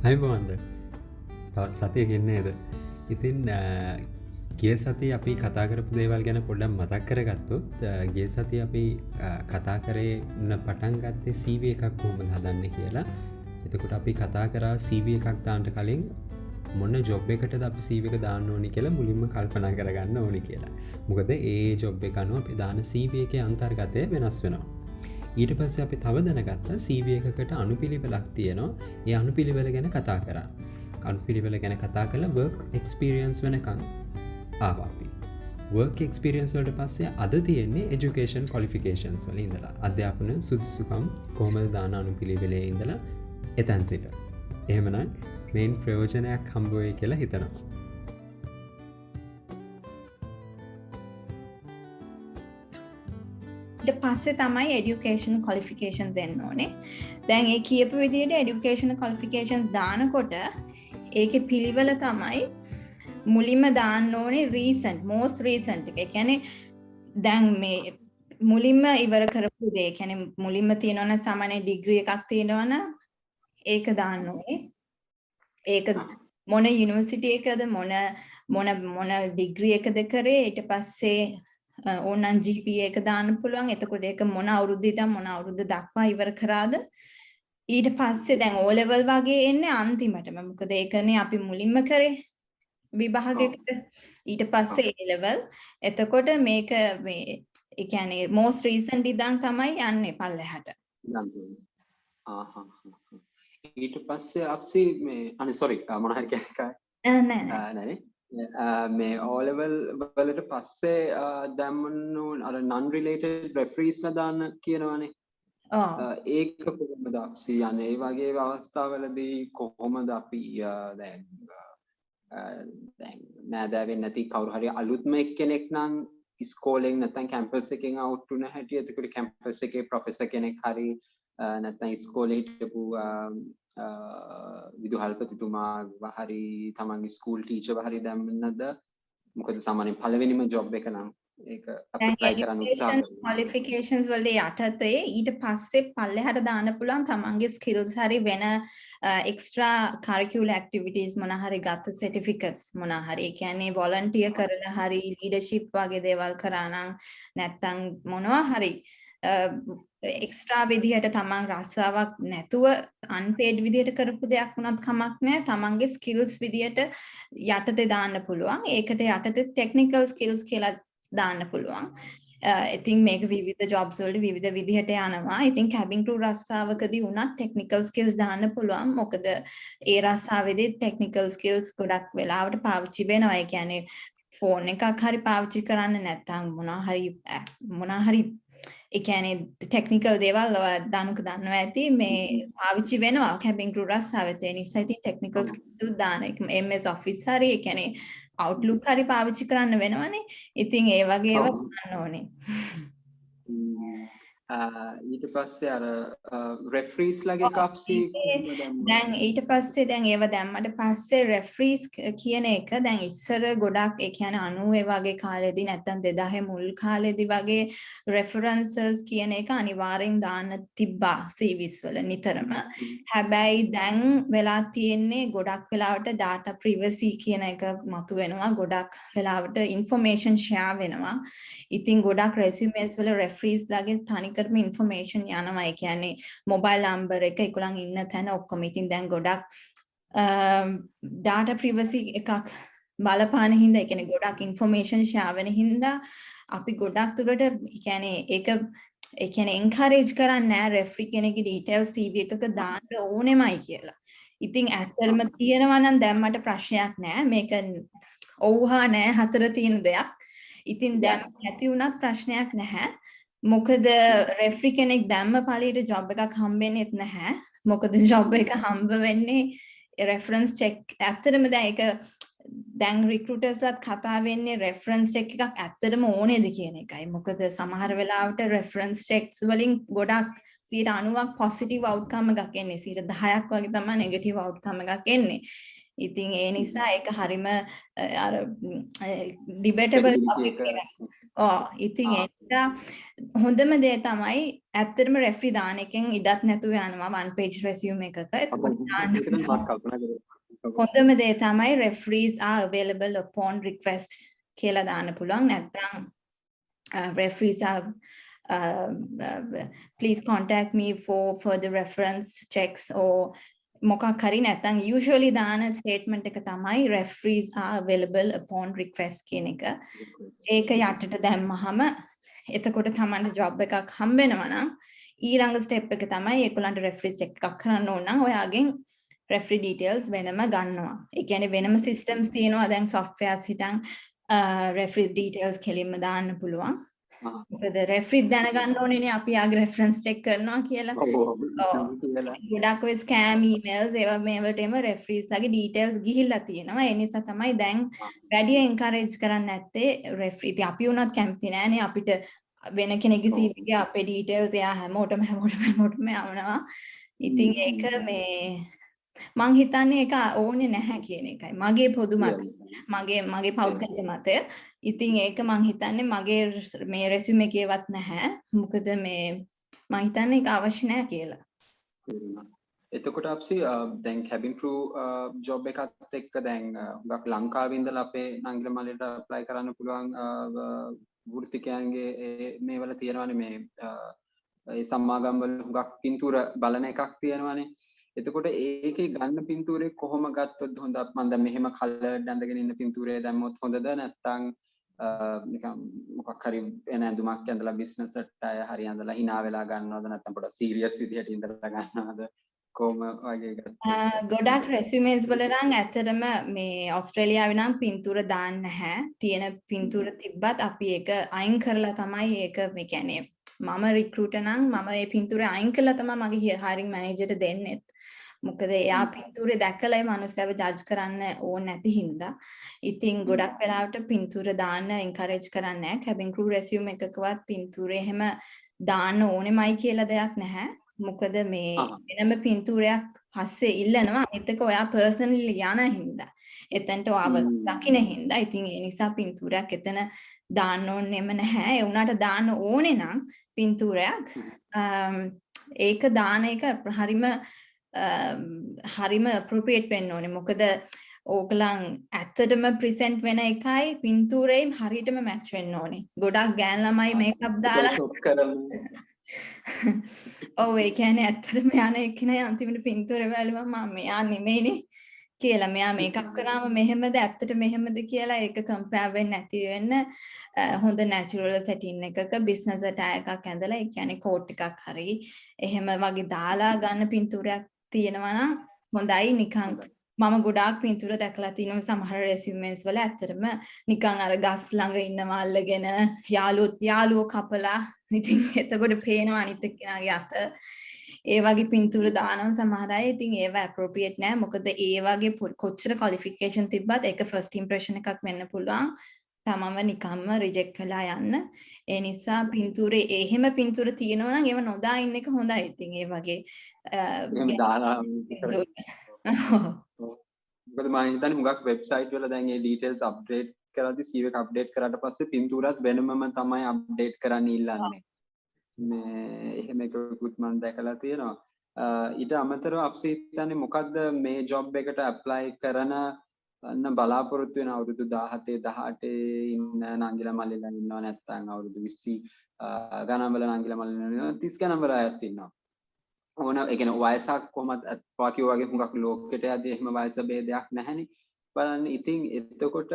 අයිබෝන්ද තවත් සතියකින් නේද? ඉතින් ගිය සතියේ අපි කතා කරපු දේවල් ගැන පොඩ්ඩක් මතක් කරගත්තොත් ගිය සතියේ අපි කතා කරේ පටන් ගත්තේ CV එකක් කොහොමද හදන්නේ කියලා. එතකොට අපි කතා කරා CV එකක් දාන්න කලින් මොන ජොබ් එකටද අපි CV එක දාන්න ඕනි කියලා මුලින්ම කල්පනා කරගන්න ඕනි කියලා. මොකද ඒ ජොබ් එක අනුව අපි දාන CV එකේ අන්තර්ගතය වෙනස් වෙනවා. ඊට පස්සේ අපි තව දැනගත්තා CV එකකට අනුපිළිවෙලක් තියෙනවා. ඒ අනුපිළිවෙල ගැන කතා කරා. අනුපිළිවෙල ගැන කතා කරලා work experience වෙනකන් ආවා අපි. work experience වලට පස්සේ අද තියෙන්නේ education qualifications වල ඉඳලා. අධ්‍යාපන සුදුසුකම් කොහොමද දාන අනුපිළිවෙලේ ඉඳලා එතෙන් සිට. එහෙමනම් මේන් ප්‍රයෝජනයක් හම්බ වෙයි කියලා හිතනවා. ඊට පස්සේ තමයි education qualifications එන්න ඕනේ. දැන් ඒ කියපු විදිහට education qualifications දානකොට ඒකේ පිළිවෙල තමයි මුලින්ම දාන්න ඕනේ recent, most recent එක. ඒ කියන්නේ දැන් මේ මුලින්ම ඉවර කරපු දේ. ඒ කියන්නේ මුලින්ම තියෙනවනම් සාමාන්‍ය ඩිග්‍රී එකක් තියෙනවනම් ඒක දාන්න ඕනේ. ඒක මොන යුනිවර්සිටි එකද මොන මොන මොන ඩිග්‍රී එකද කරේ, ඊට පස්සේ ඕනනම් GPA එක දාන්න පුළුවන්. එතකොට ඒක මොන අවුරුද්ද ඉඳන් මොන අවුරුද්ද දක්වා ඉවර කරාද. ඊට පස්සේ දැන් O level වගේ එන්නේ අන්තිමටම. මොකද ඒකනේ අපි මුලින්ම කරේ විභාගයකට. ඊට පස්සේ A level. එතකොට මේක මේ ඒ කියන්නේ most recent ඉඳන් තමයි යන්නේ පල්ලෙහාට. ඊට පස්සේ අප්සි මේ අනේ සෝරි මොන හරි කියන්න එකයි. නෑ නෑ. නෑනේ. මේ O level වලට පස්සේ දැම්මන්න ඕන අර non related referees ලා දාන්න කියනවනේ. ඒක කොහොමද අප්සි යන්නේ? ඒ වගේ අවස්ථාවලදී කොහොමද අපි දැන් දැන් නෑදෑ වෙන්නේ නැති කවුරු හරි අලුත්ම එක්කෙනෙක් නම් ඉස්කෝලෙන් නැත්නම් කැම්පස් එකෙන් අවුට් වුණ හැටි, එතකොට කැම්පස් එකේ ප්‍රොෆෙසර් කෙනෙක් හරි නැත්නම් ඉස්කෝලේ හිටපු විදුහල්පතිතුමා හරි තමන්ගේ ස්කූල් ටීචර් හරි දැම්මනද? මොකද සාමාන්‍යයෙන් පළවෙනිම ජොබ් එක නම් ඒක ඇප්ලයි කරන්න උත්සාහ කරනවා. ක්වොලිෆිකේෂන්ස් වලට යටතේ ඊට පස්සේ පල්ලෙහාට දාන්න පුළුවන් තමන්ගේ ස්කිල්ස් හරි වෙන එක්ස්ට්‍රා කරිකියුලර් ඇක්ටිවිටීස් මොන හරි ගත්ත සර්ටිෆිකට්ස් මොන හරි. ඒ කියන්නේ වොලන්ටියර් කරලා හරි ලීඩර්ෂිප් වගේ දේවල් කරා නම් නැත්තම් මොනවා හරි එක්ස්ට්‍රා විදිහට තමන් රස්සාවක් නැතුව අන්පේඩ් විදිහට කරපු දෙයක් වුණත් කමක් නෑ. තමන්ගේ ස්කිල්ස් විදිහට යටතේ දාන්න පුළුවන්. ඒකට යටතේ ටෙක්නිකල් ස්කිල්ස් කියලා දාන්න පුළුවන්. ඉතින් මේක විවිධ ජොබ්ස් වලට විවිධ විදිහට යනවා. ඉතින් කැබින් ක්‍රූ රස්සාවකදී වුණත් ටෙක්නිකල් ස්කිල්ස් දාන්න පුළුවන්. මොකද ඒ රස්සාවේදී ටෙක්නිකල් ස්කිල්ස් ගොඩක් වෙලාවට පාවිච්චි වෙනවා. ඒ කියන්නේ ෆෝන් එකක් හරි පාවිච්චි කරන්න නැත්නම් මොනවා හරි ඒ කියන්නේ ටෙක්නිකල් දේවල් ඔයා දනුක දන්නවා ඇති මේ පාවිච්චි වෙනවා කැබින් ක්‍රූ රස්සාවෙත්. ඒ නිසා ඉතින් ටෙක්නිකල් ස්කිල්ස් දාන එක MS Office හරි ඒ කියන්නේ Outlook හරි පාවිච්චි කරන්න වෙනවනේ. ඉතින් ඒ වගේ ඒවා දාන්න ඕනේ. ඊට පස්සේ අර රෙෆරීස් ලගේ කප්සි දැන් ඊට පස්සේ දැන් ඒව දැම්මට පස්සේ රෙෆරීස් කියන එක දැන් ඉස්සර ගොඩක් ඒ කියන්නේ 90 වගේ කාලෙදී නැත්තම් 2000 මුල් කාලෙදී වගේ රෙෆරන්සස් කියන එක අනිවාර්යෙන් දාන්න තිබ්බා CVs වල නිතරම. හැබැයි දැන් වෙලා තියෙන්නේ ගොඩක් වෙලාවට data privacy කියන එක මතුවෙනවා. ගොඩක් වෙලාවට information share වෙනවා. ඉතින් ගොඩක් resumes වල රෙෆරීස් ලගේ තනිකරම ඉන්ෆර්මේෂන් යනවා. ඒ කියන්නේ මොබයිල් නම්බර් එක, ඒගොල්ලන් ඉන්න තැන ඔක්කොම. ඉතින් දැන් ගොඩක් ඩාටා ප්‍රයිවසි එකක් බලපාන හින්දා, ඒ කියන්නේ ගොඩක් ඉන්ෆර්මේෂන් ෂෙයා වෙන හින්දා අපි ගොඩක් දුරට ඒ කියන්නේ ඒක ඒ කියන්නේ එන්කරේජ් කරන්නේ නෑ රෙෆරි කෙනෙක්ගේ ඩීටේල්ස් CV එකක දාන්න ඕනෙමයි කියලා. ඉතින් ඇත්තටම තියෙනවා නම් දැම්මට ප්‍රශ්නයක් නෑ. මේක ඔව් හා නෑ හතර තියෙන දෙයක්. ඉතින් දැන් නැති වුණත් ප්‍රශ්නයක් නැහැ. මොකද රෙෆරි කෙනෙක් දැම්ම පළියට ජොබ් එකක් හම්බෙන්නෙත් නැහැ. මොකද ජොබ් එක හම්බ වෙන්නේ රෙෆරන්ස් චෙක්. ඇත්තටම දැන් ඒක දැන් රික්‍රූටර්ස්ලත් කතා වෙන්නේ රෙෆරන්ස් චෙක් එකක් ඇත්තටම ඕනේද කියන එකයි. මොකද සමහර වෙලාවට රෙෆරන්ස් චෙක්ස් වලින් ගොඩක් 90ක් පොසිටිව් අවුට්කම් එකක් එන්නේ. 10ක් වගේ තමයි නෙගටිව් අවුට්කම් එකක් එන්නේ. ඉතින් ඒ නිසා ඒක හරිම අර ඩිබේටබල් ටොපික් එකක්. ඔව්, ඉතින් ඒ නිසා හොඳම දේ තමයි ඇත්තටම රෙෆරි දාන එකෙන් ඉඩත් නැතුව යනවා වන් පේජ් රෙසියුම් එකක. එතකොට දාන්න හොඳම දේ තමයි "Referees are available upon request" කියලා දාන්න පුළුවන්. නැත්නම් "Referees are please contact me for further reference checks" or මොකක් හරි. නැත්නම් usually දාන ස්ටේට්මන්ට් එක තමයි "Referees are available upon request" කියන එක. ඒක යටට දැම්මහම එතකොට තමන්ට ජොබ් එකක් හම්බ වෙනවා නම් ඊළඟ ස්ටෙප් එක තමයි ඒගොල්ලන්ට රෙෆරන්ස් චෙක් එකක් කරන්න ඕන නම් ඔයාගෙන් රෙෆරි ඩීටේල්ස් වෙනම ගන්නවා. ඒ කියන්නේ වෙනම සිස්ටම්ස් තියෙනවා දැන්, සොෆ්ට්වෙයාර්ස් හිටන් රෙෆරි ඩීටේල්ස් කෙලින්ම දාන්න පුළුවන්. මොකද රෙෆරිත් දැනගන්න ඕනේනේ අපි යාගේ රෙෆරන්ස් චෙක් කරනවා කියලා. ඔව්. ගොඩක් ඔය ස්කෑම් ඊමේල්ස් ඒවා මේවලට එම රෙෆරීස් ලගේ ඩීටේල්ස් ගිහිල්ලා තියෙනවා. ඒ නිසා තමයි දැන් වැඩි එන්කරේජ් කරන්නේ නැත්තේ රෙෆරි. ඉතින් අපි වුණත් කැමති නෑනේ අපිට වෙන කෙනෙක්ගේ CV එකේ අපේ ඩීටේල්ස් එයා හැමෝටම හැමෝටම හැමෝටම යවනවා. ඉතින් ඒක මේ මං හිතන්නේ ඒක ඕනේ නැහැ කියන එකයි. මගේ පොදු මතය. මගේ මගේ පෞද්ගලික මතය. ඉතින් ඒක මං හිතන්නේ මගේ මේ රෙසියුම් එකේවත් නැහැ. මොකද මේ මං හිතන්නේ ඒක අවශ්‍ය නැහැ කියලා. එතකොට අප්සි, දැන් කැබින් ක්‍රූ ජොබ් එකත් එක්ක දැන් හුඟක් ලංකාවේ ඉඳලා අපේ නංගිලා මල්ලිට ඇප්ලයි කරන්න පුළුවන් වෘත්තිකයන්ගේ ඒ මේවල තියෙනවානේ, මේ ඒ සමාගම් වල හුඟක් පින්තූර බලන එකක් තියෙනවානේ. එතකොට ඒකේ ගන්න පින්තූරේ කොහොම ගත්තොත් හොඳ? මම දැන් මෙහෙම කලර්ඩ් ඇඳගෙන ඉන්න පින්තූරේ දැම්මොත් හොඳද, නැත්නම් නිකන් මොකක් හරි වෙන ඇඳුමක් ඇඳලා බිස්නස් අය හරි ඇඳලා හිනා වෙලා ගන්නවද, නැත්නම් පොඩක් සීරියස් විදිහට ඉඳලා ගන්නවද, කොහොම වගේ ගත්තොත්? ගොඩක් රෙසියුමේස් වල නම් ඇත්තටම මේ ඔස්ට්‍රේලියාවේ නම් පින්තූර දාන්න නැහැ. තියෙන පින්තූර තිබ්බත් අපි ඒක අයින් කරලා තමයි ඒක, මේ කියන්නේ මම රික්‍රූටර් නම් මම මේ පින්තූරය අයින් කරලා තමයි මගේ හයරින් මැනේජර්ට දෙන්නෙත්. මොකද එයා පින්තූරේ දැකලා ඒ මනුස්සයව ජජ් කරන්න ඕන නැති හින්දා. ඉතින් ගොඩක් වෙලාවට පින්තූර දාන්න එන්කරේජ් කරන්නේ නැහැ. කැබින් ක්‍රූ රෙසියුම් එකකවත් පින්තූරේ එහෙම දාන්න ඕනෙමයි කියලා දෙයක් නැහැ. මොකද මේ වෙනම පින්තූරයක් පස්සේ ඉල්ලනවා. අනිත් එක ඔයා පර්සනලි යන හින්දා. එතනට ඔයාව දකින හින්දා. ඉතින් ඒ නිසා පින්තූරයක් එතන දාන්න ඕනෙම නැහැ. ඒ වුණාට දාන්න ඕනේ නම් පින්තූරයක්, ඒක දාන එක හරිම හරිම අප්‍රොප්‍රියේට් වෙන්න ඕනේ. මොකද ඕගලන් ඇත්තටම ප්‍රසන්ට් වෙන එකයි පින්තූරෙයි හරියටම මැච් වෙන්න ඕනේ. ගොඩක් ගෑන් ළමයි මේකප් දාලා ෆොටෝෂොප් කරන ඔව්, ඒ කියන්නේ ඇත්තටම යන එක්කෙනා අන්තිමට පින්තූරේ බැලුවම මම මෙයා නෙමෙයිනේ කියලා, මෙයා මේකප් කරාම මෙහෙමද, ඇත්තට මෙහෙමද කියලා ඒක කම්පෙයාර් වෙන්නේ නැති වෙන්න හොඳ නැචරල් සෙටින් එකක බිස්නස් ඇටයර් එකක් ඇඳලා, ඒ කියන්නේ කෝට් එකක් හරි එහෙම වගේ දාලා ගන්න පින්තූරයක් තියෙනවා නම් හොඳයි. නිකන් මම ගොඩාක් පින්තූර දැකලා තිනවා සමහර රෙසියුමේස් වල ඇත්තටම නිකන් අර ගස් ළඟ ඉන්නවා අල්ලගෙන යාළුවොත් යාළුවෝ කපලා, ඉතින් එතකොට පේනවා අනිත් එක්කෙනාගේ අත. ඒ වගේ පින්තූර දානවා සමහර අය. ඉතින් ඒවා ඇප්‍රොප්‍රියේට් නෑ. මොකද ඒ වගේ කොච්චර ක්වොලිෆිකේෂන් තිබ්බත් ඒක ෆස්ට් ඉම්ප්‍රෙෂන් එකක් වෙන්න පුළුවන්. තමන්ව නිකම්ම රිජෙක්ට් වෙලා යන්න. ඒ නිසා පින්තූරේ එහෙම පින්තූර තියෙනවා නම් ඒව නොදා ඉන්න එක හොඳයි. ඉතින් ඒ වගේ එහෙම දාලා පින්තූර. මොකද මම හිතන්නේ හුඟක් වෙබ්සයිට් වල දැන් ඒ ඩීටේල්ස් අප්ඩේට් කරද්දි, CV එක අප්ඩේට් කරාට පස්සේ පින්තූරත් වෙනමම තමයි අප්ඩේට් කරන්න ඉල්ලන්නේ. මේ එහෙම එකකුත් මම දැකලා තියෙනවා. ඊට අමතරව අප්සි හිතන්නේ මොකද්ද මේ ජොබ් එකට ඇප්ලයි කරන අන්න බලාපොරොත්තු වෙන අවුරුදු 17 18 ඉන්න නංගිලා මල්ලිලා ඉන්නවා, නැත්නම් අවුරුදු 20 ගණන් වල නංගිලා මල්ලිලා ඉන්නවා, 30 ගණන් වල අයත් ඉන්නවා. ඕන ඒ කියන්නේ වයසක් කොහොමත් ඔයා කිව්වා වගේ හුඟක් ලෝකෙට යද්දී එහෙම වයස භේදයක් නැහැනේ. බලන්න, ඉතින් එතකොට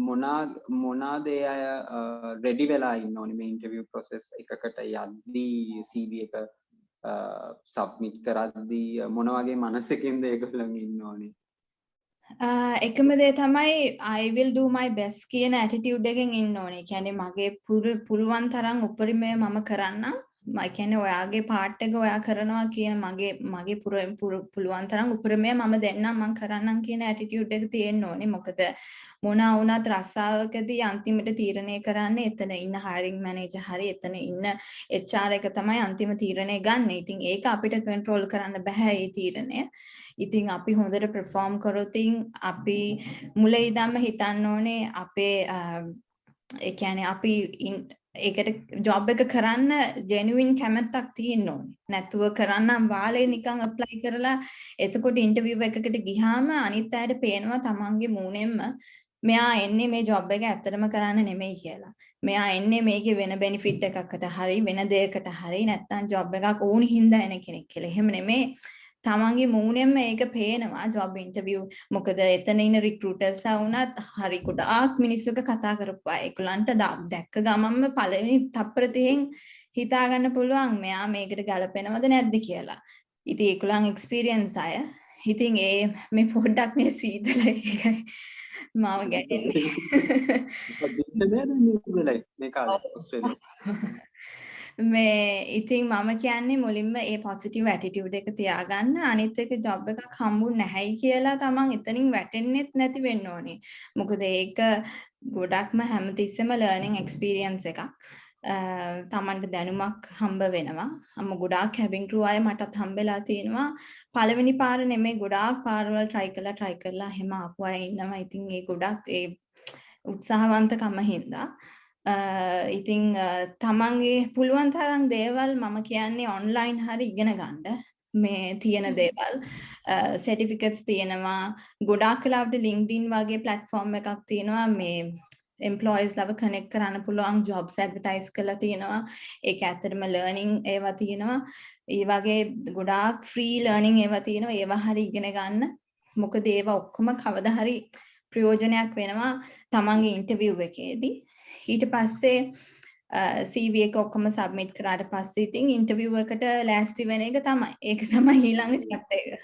මොනා මොනාද ඒ අය රෙඩි වෙලා ඉන්න ඕනේ මේ ඉන්ටර්විව් ප්‍රොසෙස් එකකට යද්දී, CV එක සබ්මිට් කරද්දී මොන වගේ මනසකින්ද ඒගොල්ලන් ඉන්න ඕනේ? එකම දේ තමයි "I will do my best" කියන ඇටිටියුඩ් එකෙන් ඉන්න ඕනේ. ඒ කියන්නේ මගේ පුළුවන් තරම් උපරිමය මම කරන්නම්. මම කියන්නේ ඔයාගේ පාර්ට් එක ඔයා කරනවා කියන මගේ මගේ පුළුවන් තරම් උපරිමය මම දෙන්නම්, මං කරන්නම් කියන ඇටිටියුඩ් එක තියෙන්න ඕනේ. මොකද මොනවා වුණත් රස්සාවකදී අන්තිමට තීරණය කරන්නේ එතන ඉන්න හයරින් මැනේජර් හරි එතන ඉන්න HR එක තමයි අන්තිම තීරණය ගන්න. ඉතින් ඒක අපිට කන්ට්‍රෝල් කරන්න බෑ ඒ තීරණය. ඉතින් අපි හොඳට පර්ෆෝම් කරොත් අපි මුල ඉඳන්ම හිතන්න ඕනේ අපේ ඒ කියන්නේ අපි ඒකට ජොබ් එක කරන්න ජෙනුයින් කැමැත්තක් තියෙන්න ඕනේ. නැතුව කරන්නම් වාලේ නිකන් ඇප්ලයි කරලා එතකොට ඉන්ටර්විව් එකකට ගිහාම අනිත් අයට පේනවා තමන්ගේ මූණෙන්ම මෙයා එන්නේ මේ ජොබ් එක ඇත්තටම කරන්න නෙමෙයි කියලා. මෙයා එන්නේ මේකේ වෙන බෙනිෆිට් එකකට හරි, වෙන දෙයකට හරි, නැත්තම් ජොබ් එකක් ඕනි හින්දා එන කෙනෙක් කියලා. එහෙම නෙමෙයි. තමන්ගේ මූණෙන්ම ඒක පේනවා ජොබ් ඉන්ටර්විව්. මොකද එතන ඉන්න රික්‍රූටර්ස්ලා වුණත් හරි ගොඩාක් මිනිස්සු එක්ක කතා කරපු අය. ඒගොල්ලන්ට දැක්ක ගමන්ම පළවෙනි තප්පර 30න් හිතා ගන්න පුළුවන් මෙයා මේකට ගැලපෙනවද නැද්ද කියලා. ඉතින් ඒගොල්ලන් එක්ස්පීරියන්ස් අය. ඉතින් ඒ මේ පොඩ්ඩක් මේ සීතල ඒකයි මාව ගැටෙන්නේ. මේ කාලේ ඔස්ට්‍රේලියාවේ. මේ ඉතින් මම කියන්නේ මුලින්ම ඒ පොසිටිව් ඇටිටියුඩ් එක තියාගන්න. අනිත් එක ජොබ් එකක් හම්බුනේ නැහැයි කියලා තමන් එතනින් වැටෙන්නෙත් නැති වෙන්න ඕනේ. මොකද ඒක ගොඩක්ම හැමතිස්සෙම ලර්නින් එක්ස්පීරියන්ස් එකක්. තමන්ට දැනුමක් හම්බ වෙනවා. අම්ම ගොඩාක් කැබින් ක්‍රූ අය මටත් හම්බෙලා තියෙනවා. පළවෙනි පාර නෙමෙයි, ගොඩාක් පාරවල් try කරලා try කරලා එහෙම ආපු අය ඉන්නවා. ඉතින් ඒ ගොඩක් ඒ උත්සාහවන්තකම හින්දා ඉතින් තමන්ගේ පුළුවන් තරම් දේවල් මම කියන්නේ ඔන්ලයින් හරි ඉගෙන ගන්න. මේ තියෙන දේවල්, සර්ටිෆිකට්ස් තියෙනවා. ගොඩාක් වෙලාවට LinkedIn වගේ ප්ලැට්ෆෝම් එකක් තියෙනවා, මේ එම්ප්ලොයිස් ලව කනෙක්ට් කරන්න පුළුවන්. ජොබ්ස් ඇඩ්වර්ටයිස් කරලා තියෙනවා. ඒක ඇත්තටම ලර්නින් ඒවා තියෙනවා. ඒ වගේ ගොඩාක් ෆ්‍රී ලර්නින් ඒවා තියෙනවා. ඒවා හරි ඉගෙන ගන්න. මොකද ඒවා ඔක්කොම කවදා හරි ප්‍රයෝජනයක් වෙනවා තමන්ගේ ඉන්ටර්විව් එකේදී. ඊට පස්සේ CV එක ඔක්කොම සබ්මිට් කරාට පස්සේ ඉතින් ඉන්ටර්විව් එකට ලෑස්ති වෙන එක තමයි. ඒක තමයි ඊළඟ චැප්ටර් එක.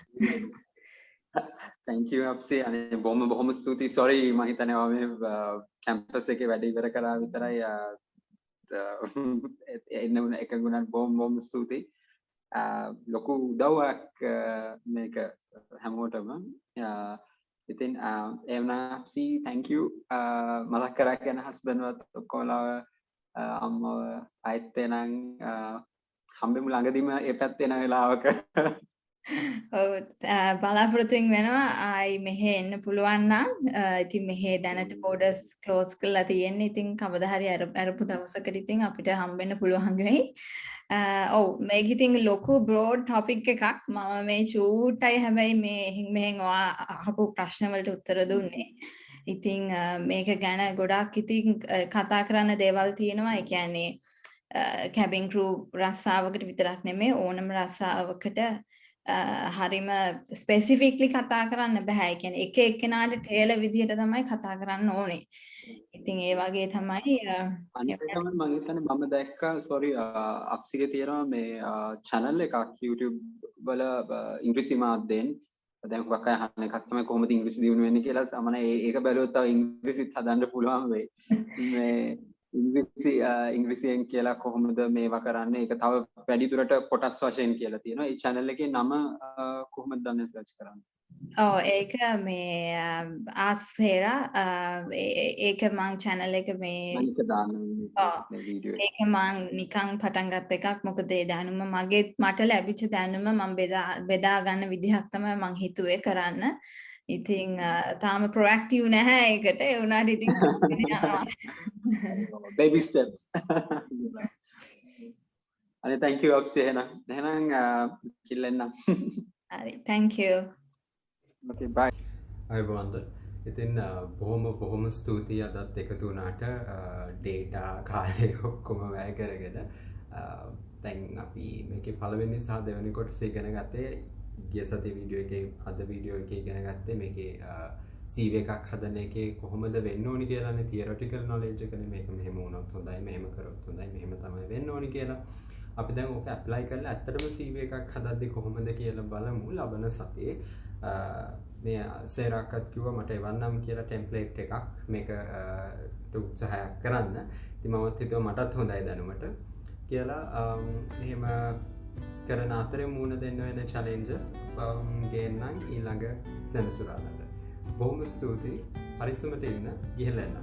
Thank you අප්සි. අනේ බොහොම බොහොම ස්තුතියි. Sorry, මම හිතන්නේ ඔයා මේ කැම්පස් එකේ වැඩ ඉවර කරා විතරයි එන්න උන එක ගුණත්. බොහොම බොහොම ස්තුතියි. ලොකු උදව්වක් මේක හැමෝටම. ඉතින් එහෙනම් අප්සි, thank you. මතක් කරා කියන හස්බන්ඩ්වත් ඔක්කොමලාව, අම්මව. ආයෙත් එනං හම්බෙමු ළඟදිම ඒ පැත්තේ එන වෙලාවක. ඔව්, බලාපොරොත්තුවෙන් වෙනවා ආයි මෙහෙ එන්න පුළුවන් නම්. ඉතින් මෙහෙ දැනට බෝඩර්ස් ක්ලෝස් කරලා තියෙන්නේ. ඉතින් කවදා හරි අරපු දවසකට ඉතින් අපිට හම්බෙන්න පුළුවන් වෙයි. ඔව්, මේක ඉතින් ලොකු බ්‍රෝඩ් ටොපික් එකක්. මම මේ චූට්ටයි හැබැයි මේ එහෙන් මෙහෙන් ඔයා අහපු ප්‍රශ්න වලට උත්තර දුන්නේ. ඉතින් මේක ගැන ගොඩාක් ඉතින් කතා කරන්න දේවල් තියෙනවා. ඒ කියන්නේ කැබින් ක්‍රූ රස්සාවකට විතරක් නෙමෙයි, ඕනම රස්සාවකට හරිම ස්පෙසිෆික්ලි කතා කරන්න බෑ. ඒ කියන්නේ එක එක්කෙනාට ටේලර් විදිහට තමයි කතා කරන්න ඕනේ. ඉතින් ඒ වගේ තමයි. අනිත් එක තමයි මම හිතන්නේ මම දැක්කා, සෝරි, අප්සිගේ තියෙනවා මේ චැනල් එකක් YouTube වල ඉංග්‍රීසි මාධ්‍යයෙන්. දැන් හුඟක් අය අහන එකක් තමයි කොහොමද ඉංග්‍රීසි දියුණු වෙන්නේ කියලා. සමහර ඒක බැලුවොත් තව ඉංග්‍රීසිත් හදන්න පුළුවන් වෙයි. මේ ඉංග්‍රීසි ඉංග්‍රීසියෙන් කියලා කොහොමද මේවා කරන්නේ, ඒක තව වැඩි දුරට කොටස් වශයෙන් කියලා තියෙනවා. ඒ චැනල් එකේ නම කොහොමද දන්නේ සර්ච් කරන්න? ඔව්, ඒක මේ Ask Sarah. ඒක මං චැනල් එක මේ මම ඒක දාන්න මේ වීඩියෝ එක. ඒක මං නිකන් පටන් ගත්ත එකක්. මොකද ඒ දැනුම මගේ මට ලැබිච්ච දැනුම මං බෙදා බෙදා ගන්න විදිහක් තමයි මං හිතුවේ කරන්න. ඉතින් තාම ප්‍රොඇක්ටිව් නැහැ ඒකට. ඒ වුණාට ඉතින් යනවා. Baby steps. අනේ thank you අප්සි. එහෙනම් එහෙනම් කිල්ලෙන්නම්. හරි, thank you. Okay, bye. ආයුබෝවන්ද. ඉතින් බොහොම බොහොම ස්තුතියි අදත් එකතු වුණාට, ඩේටා කාලය ඔක්කොම වැය කරගෙන. දැන් අපි මේකේ පළවෙනි සහ දෙවෙනි කොටස ඉගෙන ගත්තේ ගිය සතියේ වීඩියෝ එකේ. අද වීඩියෝ එකේ ඉගෙන ගත්තේ මේකේ CV එකක් හදන එකේ කොහොමද වෙන්න ඕනි කියලානේ. තියරටිකල් නොලෙජ් එකනේ මේක. මෙහෙම වුණොත් හොඳයි, මෙහෙම කරොත් හොඳයි, මෙහෙම තමයි වෙන්න ඕනි කියලා. අපි දැන් ඕක ඇප්ලයි කරලා ඇත්තටම CV එකක් හදද්දි කොහොමද කියලා බලමු ලබන සතියේ. මේ සේරාක්කත් කිව්වා මට එවන්නම් කියලා ටෙම්ප්ලේට් එකක් මේක උත්සාහයක් කරන්න. ඉතින් මමත් හිතුවා මටත් හොඳයි දැනුමට කියලා. එහෙම කරන අතරේ මූණ දෙන්න වෙන චැලෙන්ජස් ගේන්නම් ඊළඟ සෙනසුරාදාට. බොහොම ස්තුතියි. පරිස්සමට ඉන්න. ගිහිල්ලා එන්න.